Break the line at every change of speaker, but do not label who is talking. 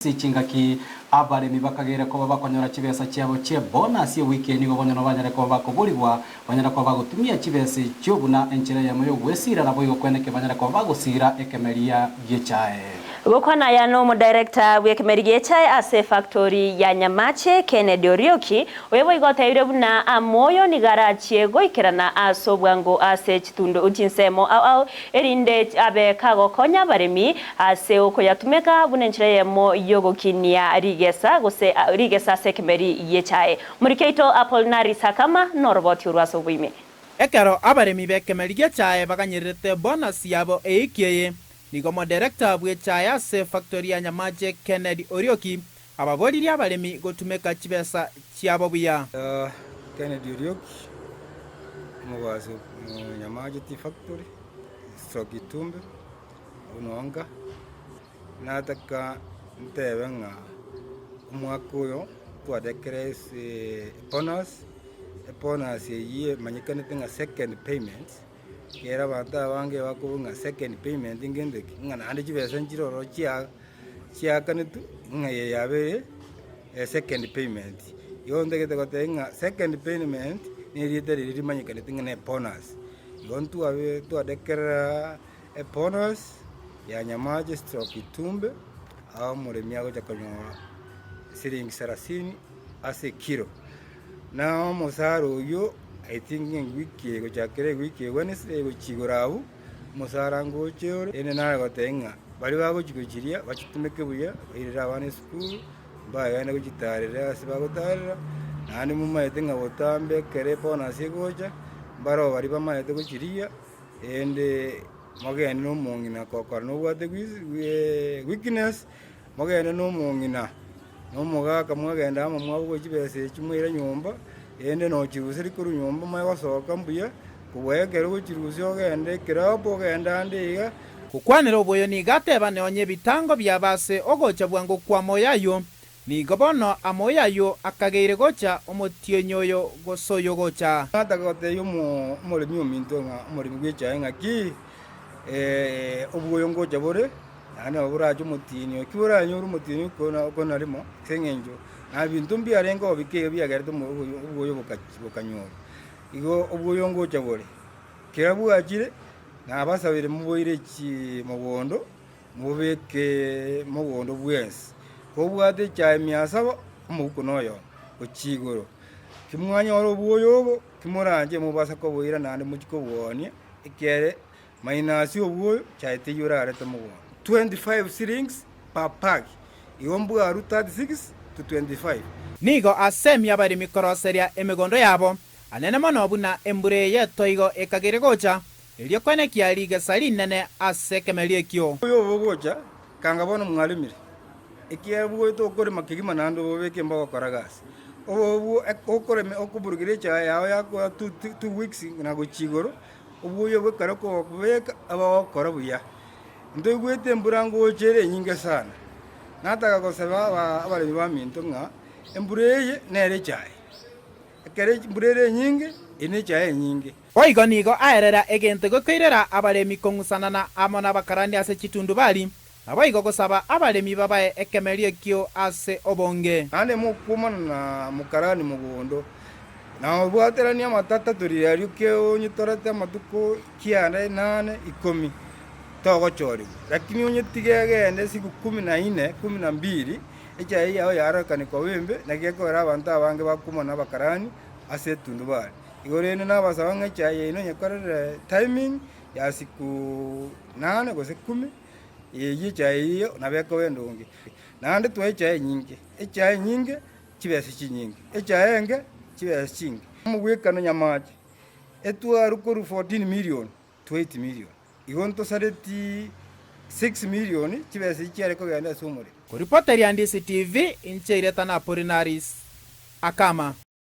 Ase chingaki abaremi bakageire koba bakonyora chibesa chiabo chie bonus ewiki eye nigo bonyene banyare koba bakoborigwa banyare koba bagotumia chibesa echio buna enchera eyemo yogwesira naboigo kweneke banyare koba bagosira ekemeria gi'echae.
Gokwana aya nomodirector bw'ekemeri gi'echae ase efactori ya Nyamache, Kennedy Orioki, oyo boigo otebirie buna amoyo nigo arachie goikerana ase obwango ase chitundu chinsemo ao ao erinde abe kagokonya abaremi ase okoyatumeka buna enchera eyemo y'ogokinia rigesa gose rigesa ase ekemeri gi'echae. Omoriki oito Apolinari Sakama noroboti orwo ase oboime.
Ekero abaremi b'ekemeri gi'echae baganyererete bonus yabo eiki eye, nigo omoderekta bw'echae ase efactory ya Nyamache Kennedy Orioki ababoririe abaremi gotumeka chibesa chiabo buya.
Kennedy Orioki, omobasi o Nyamache Tea Factory, stroke Itumbe, Ononga, nataka ntebe ng'a omwaka oyo twatekire ase bonus, ebonus eyio emanyekanete ng'a second payment, ekero abanto abange bakoboria ng'a second payment ngento ki, ng'a naende chibesa nchire ororo chia chiakanetwe ng'a eye yabeire esecond payment. Igo ntagete goteba ng'a second payment na erieta riria rimanyekanete ng'a ne bonus. Igo ntwabe twadekerera ebonus ya Nyamache stroke Itumbe, aa omoremi agocha konyora siringi sarasini ase ekiro. Na omosara oyio I think ng'a ewiki eye gochakera ewiki eye Wednesday gochia igoro abwo, Omosara ngoche ore, rende nare gotebia ng'a baria bagochia gochiria bachitumeke buya, bairere abana esukuru, mbagende gochitarera ase bagotarera, naende momaete ng'a botambe ekero ebonus egocha, mbaroo baria bamaete gochiria, rende mogende na omong'ina kokora nobwate weakness, mogende na omong'ina. Na omogaka mwagenda amo mwabogwa chibesa echi mwaira nyomba, rende nochiruseria korwa nyomba omanye gosoka mbuya, kobua ekero ogochirusia ogende ekilabu ogende ande iga.
Gokwanera oboyo nigo ateba nonya ebitango biabo ase ogocha bwango kw'amoyo ayio, nigo bono amoyo ayio akageire gocha omotienyi oyo gose oyo ogocha.
Nataka gotebia omoremi ominto ng'a omoremi bw'echae ng'aki oboyo ngocha bore. Naende nabo borache omotienyi oyo, ki boranyore omotienyi okona okona rimo, ase eng'encho na ebinto mbiarenge oo bike iga biagerete omo oboyo obwoyo bokachi bokanyorwa. Igo obwoyo ngocha bore, kera bwachire, nabasabire moboire chii mogondo, mobeke mogondo bwensi. Kobwate echae mia saba, omoguko noyomo, gochia igoro. Kimwanyora obwoyo obo, kimoranche mobasa koboira naende mochie koboonia, ekiagera Minus obwoyo chaye teiyo orarete mogondo. 25 shillings per bag, igo mbwaru 36 to 25.
Nigo asemia abaremi koroseria emegondo yabo anene mono buna embura eye y'etoigo ekagere gocha, erio kwenekia rigesa rinene ase ekemerio ekio.
Oyo obogocha, kanga bono mwaremire, ekiagera bwoye tokorema kegima naende obobeke mbogokora gasi. Obo okorema okoburugera echae yao yakoa two weeks na gochia igoro, Obuya bw'ekero kobeka abagokora buya. Ntoigwete embura ngocha ere enyinge sana. Nataka gosaba abaremi baminto ng'a embura eye nere echaye. Ekero embura ere enyinge, eye nechaye enyinge.
Boigo nigo aerera egento gekoirera abaremi kong'usanana amo nabakarani ase chitundubari, Naboigo gosaba abaremi babae ekemerio ekio ase obonge.
Naende mokwomana na mokarani mogondo, na obwateranie amatata toriario keonyetorete amatuko kianda inane ikomi, togochorigwa. Lakini onyetige egende siku kumi na ine, kumi na mbili, echaye yao yarorekane koba embe, naki gekogera abanto abange bakwomana abakarani ase etundubari. Igo rende nabasaba ng'a echaye yaino nyekorere timing ya siku nane gose kumi, Eyio echae eyio nabo ekoba endonge, naende twae echae enyinge, echae enyinge chibesa chinyinge, echae enke chibesa chinke. Omogwekano nyamache etwarwe korwa 14 million to 8 million, igo ntosareti 6 million chibesa echi chiare kogenda ase omorero.
Koripoteria Ndisi TV, inche Iretana Apolinaris Akama.